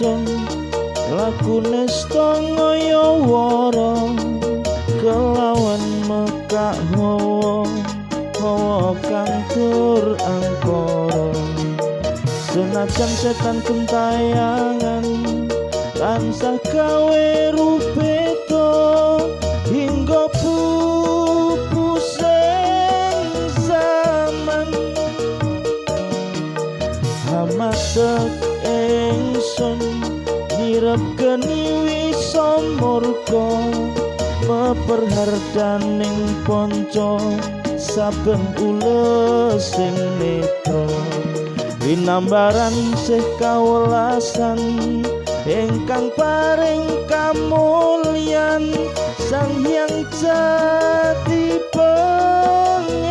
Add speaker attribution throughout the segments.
Speaker 1: ingsun laku nesta ngayawara kelawan mekak hawa hawa kang tur angkara. Senajan setan kentayangan tansah gawe rubeda hingga pupusing zaman. Hamatek ingsun nirep geni wisa murka meperhardaning panca saben ulesing netra. Winambaran sih kawelasan ingkang paring kamulyan Sang Hyang Jati Pangeran.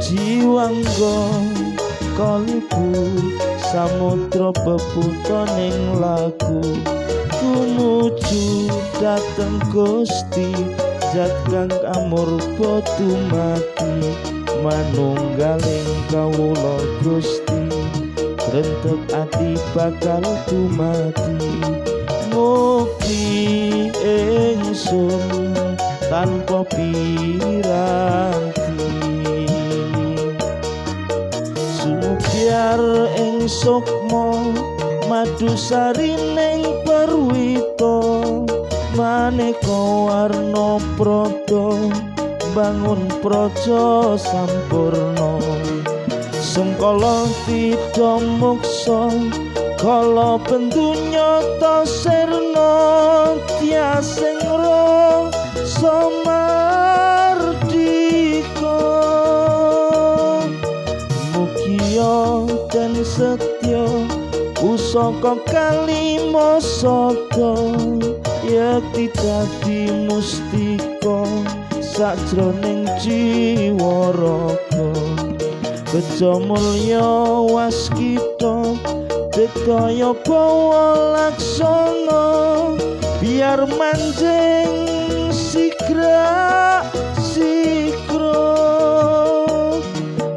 Speaker 1: Jiwangga kalibu samudra peputaning lagu tumuju dhateng Gusti zat kang amurba dumadi manunggaling kawula Gusti rentep ati bakal dumadi. Mukti ingsun tanpa piranti sumubyar ing sukma madu sarining perwita maneka warna prada bangun praja sampurna. Sengkala tidha muksa kala bendunya ta sirna tiasing rasa mardika. Mugia den setya pusaka kalima sada yekti dadi mustika sajroning jiwa raga. Bejo mulya waskita digdaya bawa laksana biar manjing sigra sikra.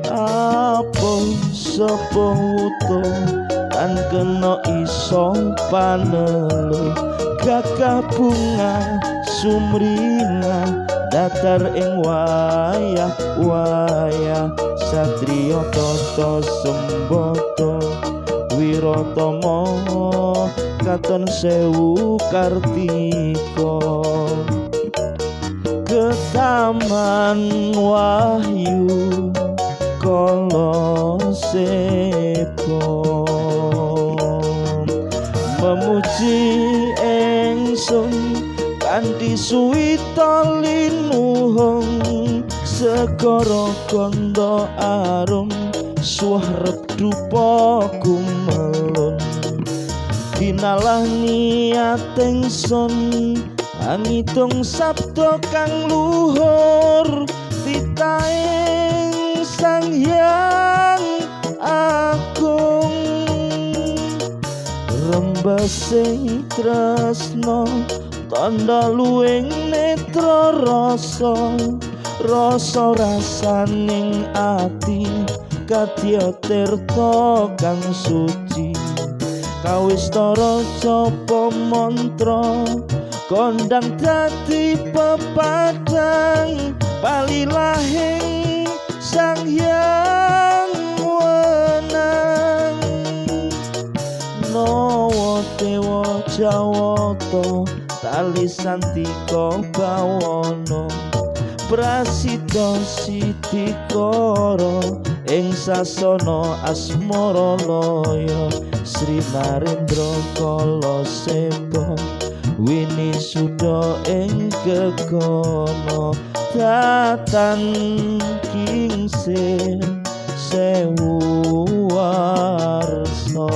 Speaker 1: Apa sapa wuta kan kena iso panelu gagah bunga sumringah datar ing wayah wayah satriya tata sembata wiratama katon sewu kartika. Ketaman wahyu kala sepo memuji ingsun kanthi suwita linuhung segara gandha arum suhrep dupa gumelun. Dinalah niat ingsun angitung sabda kang luhur titaing Sang Hyang Agung. Rembesing tresna tandha luwing netra rasa rasa rasaning ati kadya tirta kang suci. Kawistara japa mantra kondang dadi pepadang palilahing Sang Hyang Wenang. Nawa dewa jawata tali santika bawana prasida sitikara ing sasana asmara laya. Sri Narendra kala seba wini suda ing gegono datan kingsir sewu warsa.